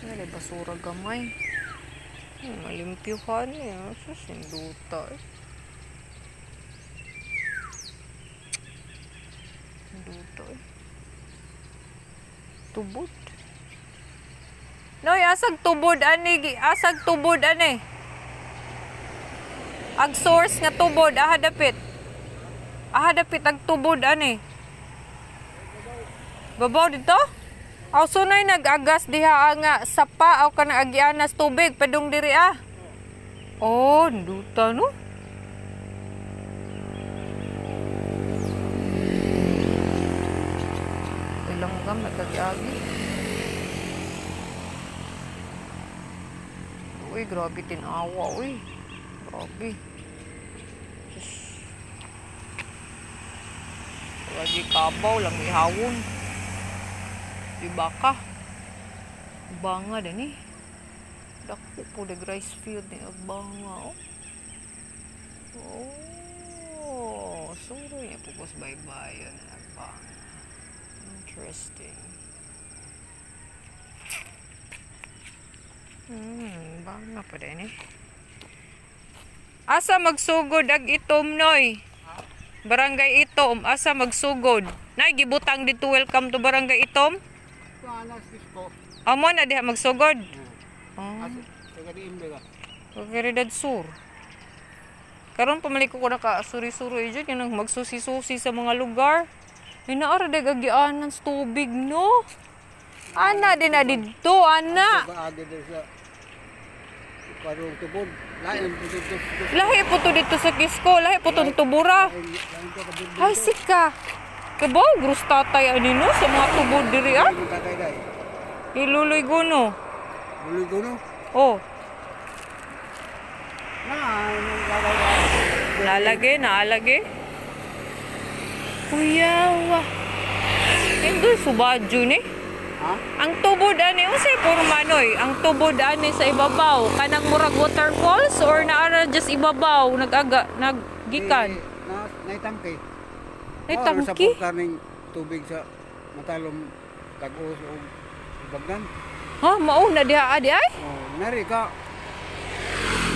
Wala basura gamay. Malimpyuhan eh. Sus, ninduta eh. Duta eh. Tubod. Noy, asag tubod ani, asag tubod ani. Ag source nga tubod, aha dapit. Aha dapit ag tubod ani. Babaw dito? Aw sunay nag-agas diha nga sapa aw kanang agianas tubig padung diri ah. Oh, duta no. Ilang gam nagkagi-agi. Uy, grabe tinawa, uy. Grabe. Sus. Lagi kabaw lang ihawon. Di baka. Banga din eh. Dako po the rice field ni banga oh. Oh, suro niya po po baybayon na banga. Interesting. Banga pa din eh. Asa magsugod ag itom noy? Barangay Itom, asa magsugod? Nay gibutang dito welcome to Barangay Itom. Amo na diha magsugod. Oh. Caridad Sur. Karon pamalik ko naka suri-suri jud kanang magsusi-susi sa mga lugar. Ay naara dag agianan sa tubig no. Ana din na didto ana. Lahi po to dito sa Kisco, lahi po tong tubura. Ay sika. Kabaw grus tatay ani no sa mga tubod diri ah. Iluloy guno. Luloy guno? Oh. Nalagi, naalagi. Kuyawa. Hindi subadyo ni. Ha? Ang tubod ani unsay porma noy? Ang tubod ani sa ibabaw kanang murag waterfalls or naara just ibabaw nagaga naggikan. Na naitangke. Naitangke. Sa ning tubig sa matalom tag-os o bagdan. Ha, mao na diha adi ay? Oh, nari ka.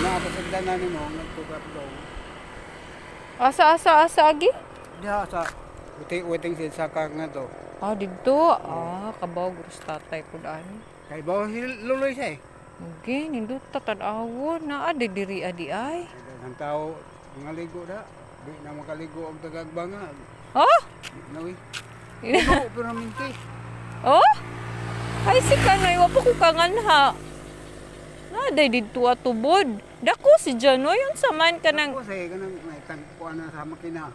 Naapasagdan na nimo nagtugat daw. Asa asa asa agi? Diha sa waiting shed sa kag nga to. Ah, didto. Ah, kabaw grus tatay ko dani. Kay bawo si Luloy siya eh. Okay, nindot tan-awon naa di diri adi ay. Ang tao mga ligo da, di na makaligo og tagagbanga. Oh? Di na wi. Puno pero minti. Oh? Ay si kanoy wa pa ko kanganha. Na day didto atubod. Dako si Janoy unsa man kanang Ako say kanang may tangkuan na sa makina.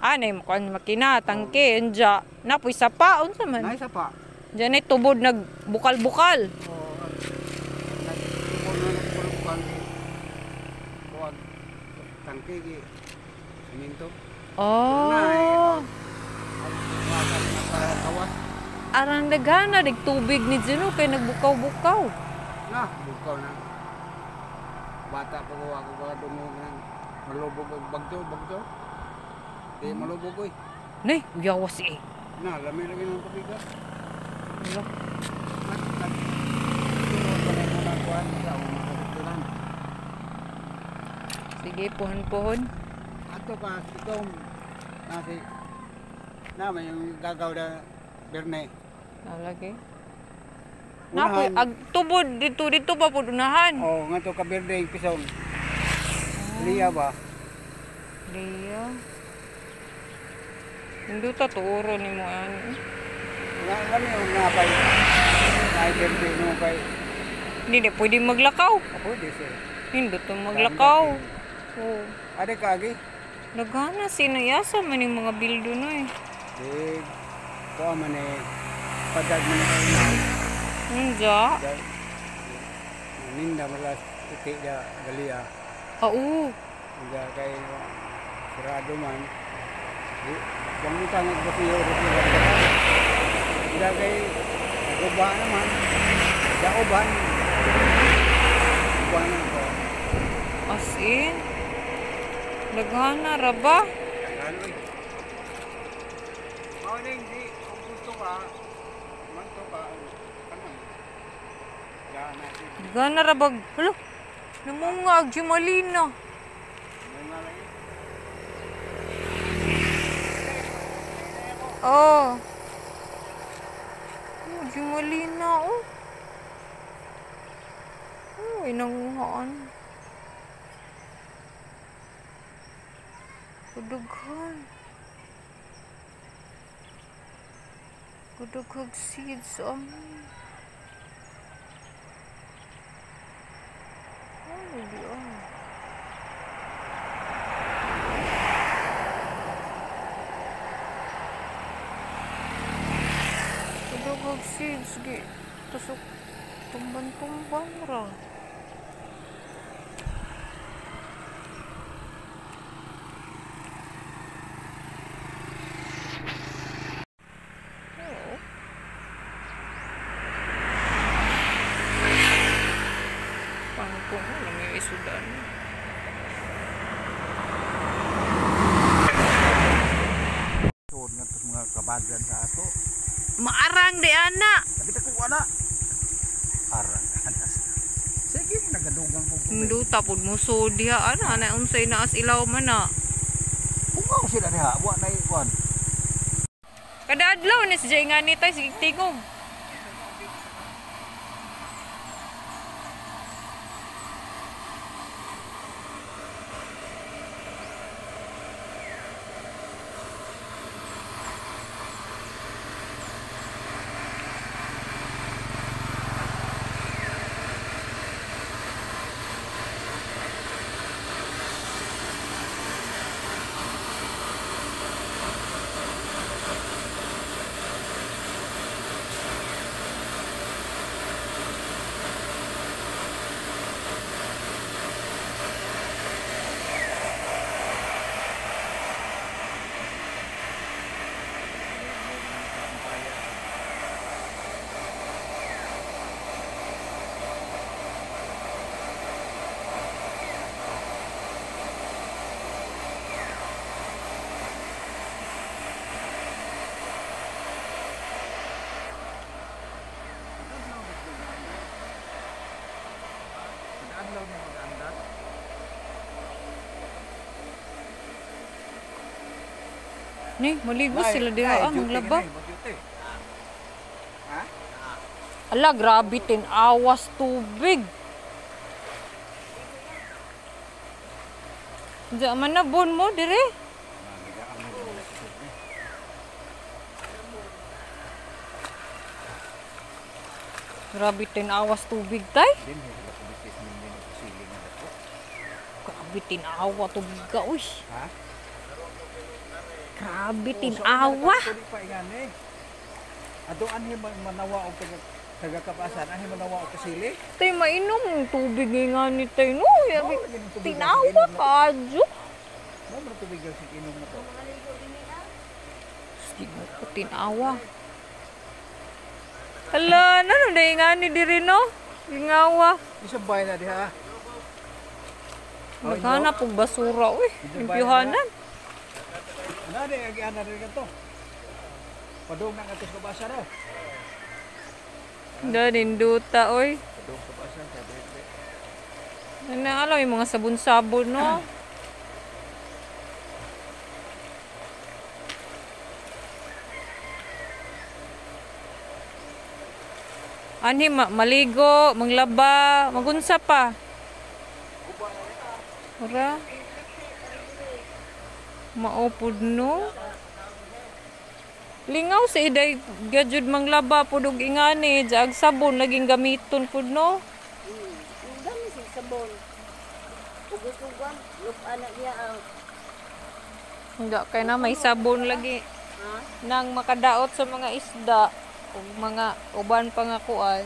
Anay mo kan makina tangke enja. Napoy sapa unsa man? Nay sapa. Diyan ay tubod nagbukal-bukal. Oo. Nagtubod na nagbukal-bukal. Kuwag tangki gi siminto. Oh. Arang daghana dig tubig ni Juno kay nagbukaw-bukaw. Na, bukaw na. Bata pa ko ako ka dungog nang malubog og bagto. Di malubog oy. Nay, uyawas eh. Na, lami lagi ng tubig ka. Wala. Sige, puhon-puhon. Ato pa, itong nasi na may yung gagaw na Berne. Nalagi. Napoy, ag tubod dito pa pud unahan. Oh, nga to ka Berne yung pisong. Liya ba? Liya. Hindi ta tuuro ni mo ani. Nga lami og napay. Ay Berne no kay. Hindi pwede maglakaw. Pwede sir. Hindi to maglakaw. Oh. Ade kaagi. Daghana sinayasa man yung mga bildo no eh. Di kuha man eh padag man eh. Unja? Ninda malas iti da galia. Oo. Unja kay sarado man. Di bang utang og basiyo. Unja kay guba naman. Dauban. Guba na ko. As in? Daghana ra ba? Daghan oy. Mao ning di kung gusto ka manto ka kanon. Daghana ra bag. Hala. Namunga ag Jumalina. Munga lagi. Oh. Oh, Jumalina oh. Oh, inanguhaan. Kudughan. Kudughag seeds amin. Ay, di ah. Kudughag seeds gi. Tusok tumban-tumban ra. Oo. Paano po mo? Alam yung isudan. Tuod nga tos mga kabadan sa ato. Maarang di ana. Sabi ta ko ana. Arang ana. Sige nagadugang ko. Hinduta pud mo so diha ana na unsay naas ilaw man na. Ungaw sila diha, wa nay kuan. Kada adlaw ni si Jay nga ni tay sige tingog. Adlaw niya mag-andat. Ni maligo sila diha ah, maglaba. Ha? Ala grabe tin awas tubig. Diya man na bon mo dire. Grabe tin awas tubig tay. Grabe tinawa tubig ka uy. Ha? Grabe tinawa. Ato anhi manawa og taga Kabasan, anhi manawa og kasili. Tay mainom tubig nga ni tay no. Tinawa ka adyo. Mo man tubig sa inom na to. Sige ko tinawa. Hala, nano na nga ni diri no? Gingawa. Isang bahay na diha. Naghanap og basura uy. Limpyuhanan. Ana di agianan rin to. Padung na ngadto sa Kabasan oh. Da ninduta oy. Padung sa Kabasan sa dili. Ano alam yung mga sabon-sabon no. Ani maligo, manglaba, magunsa pa. Ora. Maupod no. Lingaw sa iday gajud manglaba pud og ingani, jaag sabon laging gamiton pud no. Gami sa sabon. Ugos-ugan, lupa na niya ang. Hindi kay na may sabon lagi. Nang makadaot sa mga isda ug mga uban pa nga kuan.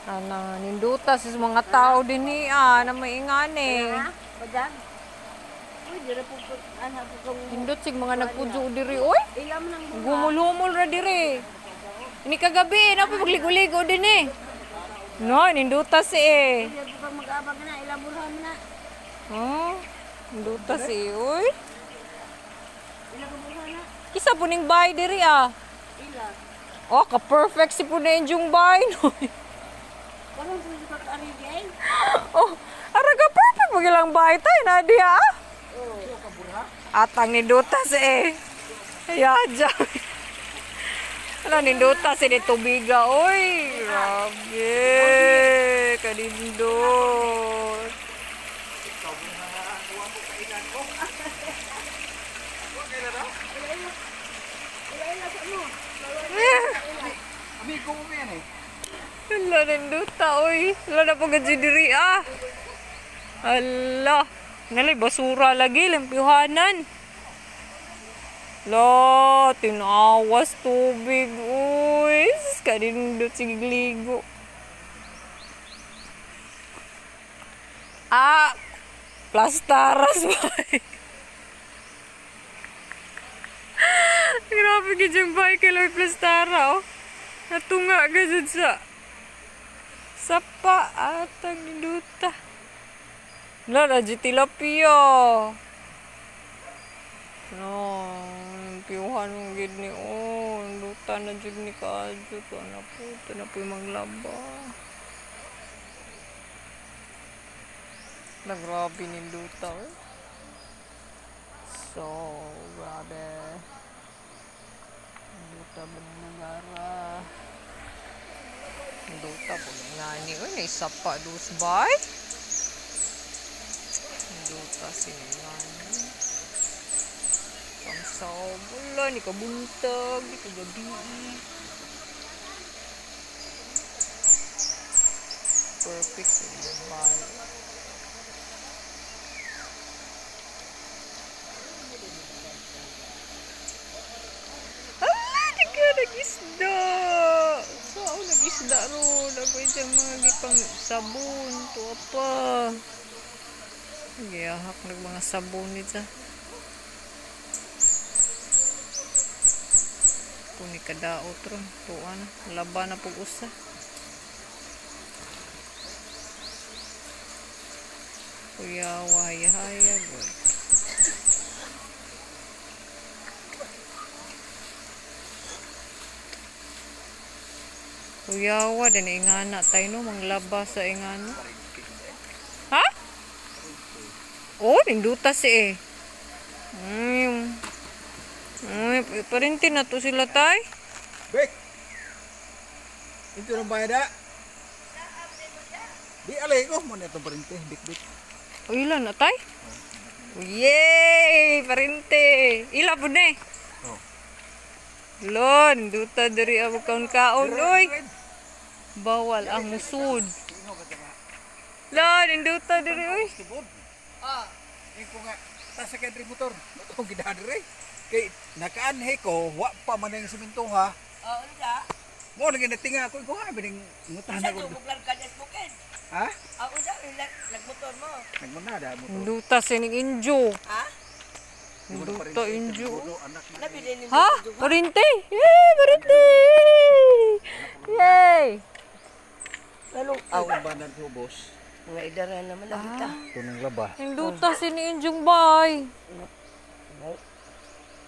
Ana ninduta sa mga tao dinhi na may ingani. Badag. Uy, dira po ana po kung Nindot sig mga nagpudyo diri oy. Ilam nang buha. Gumulhumol ra diri. Ini kagabi na pa magligo-ligo dinhi. No, ninduta si eh. Dira po kang mag-abang na, ilang na. Oh, ninduta si oy. Ilang burhan na. Kisa puning bay diri ah. Ila. Oh, ka-perfect si puning yung bay no. Karon po sa kaarigay. Oh, ara ka perfect mo ilang bay tay na diha ah. Atang ninduta si eh. Ayaja. Ala ninduta si ni tubiga oy. Grabe. Kanindot. Amigo mo yan eh. Ala ninduta oy. Ala na po gadyo diri ah. Ala. Nalay basura lagi limpyuhanan. La, tinawas tubig uy. Kanindot sigligo. Ah, plastaras ba? Grabe gid yung bay kay Loy plastara oh. Natunga gid sa sapa atang ninduta. La la tilapia. No, piyuhan mo gid ni oh, duta na jud ni kaadyo to na po, to na po yung maglaba. Na grabe ni duta eh. So, grabe. Duta ba ni nagara? Duta po ni nani oy, naisapa dos bay. Duta si nani. Ang wala, ni kabuntag, ni kagabi. Perfect sa iyong bay. Ala, di ka nag-isda! Saan nag-isda ron? Ako yung mga gipang sabon. Tuwa pa. Giyahak ng mga sabon nito. Puni kadaot ron. Tuwa na. Laba na pag-usa. Kuya, wahaya-haya. Kuyawa, din ingana tayo no. Manglaba sa ingana. Ha? Oh, ninduta si eh. Ay, parinti na to sila tay. Bek. Ito ng bayad ah. Di alay ko mo na itong parinti, bik-bik. O ila na tay? Yay! Parinte! Ila po na eh. Oh. Lon, duta diri ang kaon-kaon oy. Bawal ang musud. Lon, induta diri oy. Ah, ko nga tasa kay diri motor. Motong gidaan diri. Kay nakaanhi ko, wa pa man ang simento ha. Oh, ano ka? Mo lagi natinga ako ko ha bining ngutahan Sa ako. tubog lang ka sa bukid. Ha? Ako sa nagmotor mo. Nagmunada mo to. Duta sining Injo. Ha? Duta Injo. Anak na. Nabili ni Ha? Kurinte? Yay! Kurinte! Yay! Anong Aw aw? ba nang hubos? Mga idara naman lang kita. Tunong laba. Hinduta sini Injong bay.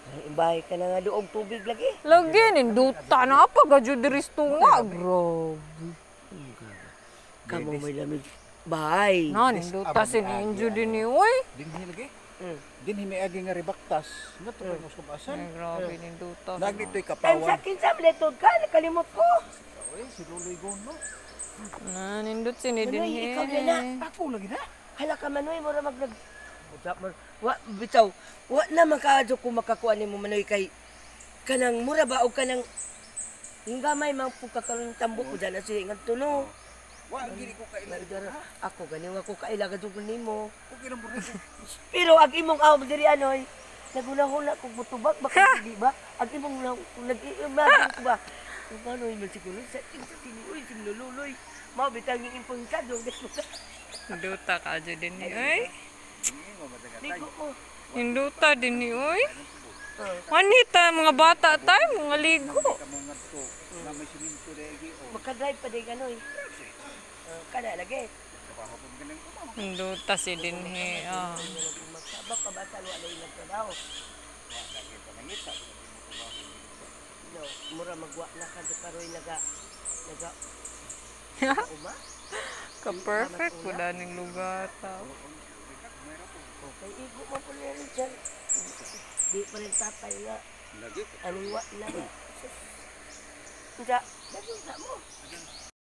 Ay, imbahay ka na nga doog tubig lagi. Lagi, ninduta na pa. Gadyo diristo nga. Grabe. Kamo may lamig. Bahay. Na, ninduta sini Injo din ni, uy. Dinhi lagi. Dinhi may agi nga ribaktas. Nga to kay kubasan. Ay, grabe, ninduta. Nagdito'y Ay, kapawan. sa kinsa letod ka, nakalimot ko. Oy, si Luloy Gono. Na, nindot sini din Manoy, ikaw na na. Ako lagi na. Hala ka manoy, mura magnag... Usa man, wa bitaw, wa na makaadyo ko makakuha nimo manoy kay kanang mura ba og kanang hingamay man pud ka karon tambok ko dyan na siya ingat tuno. Wa gini ko kaila. Maidara, ako gani wa ko kaila gadto nimo. Okay lang mo. Pero ag imong awom diri anoy, nagunahuna kog mutubag baka di ba? Ag imong nag-imagine ko ba? Kung paano man siguro sa ting sa sini uy sinululoy. Mao bitang yung impongsado Ninduta ka dyan din ni, uy. Ligo ko. Ninduta din ni, uy. Manita, mga bata tayo, mga ligo. Kamo ngadto na may simento dai o. Makadrive pa din ganoy. Kada lagi. Kapahapon ganing ko. Ninduta si dinhi, ah. Magsabak ka bata wala yung nagtrabaho. No, mura magwa na ka karoy naga naga uma. Ka-perfect po daning lugar tao. Okay, igo man po niya rin dyan. Di pa rin tatay nga. Lagi Anong wa na nga. Unsa? Dagong sa mo.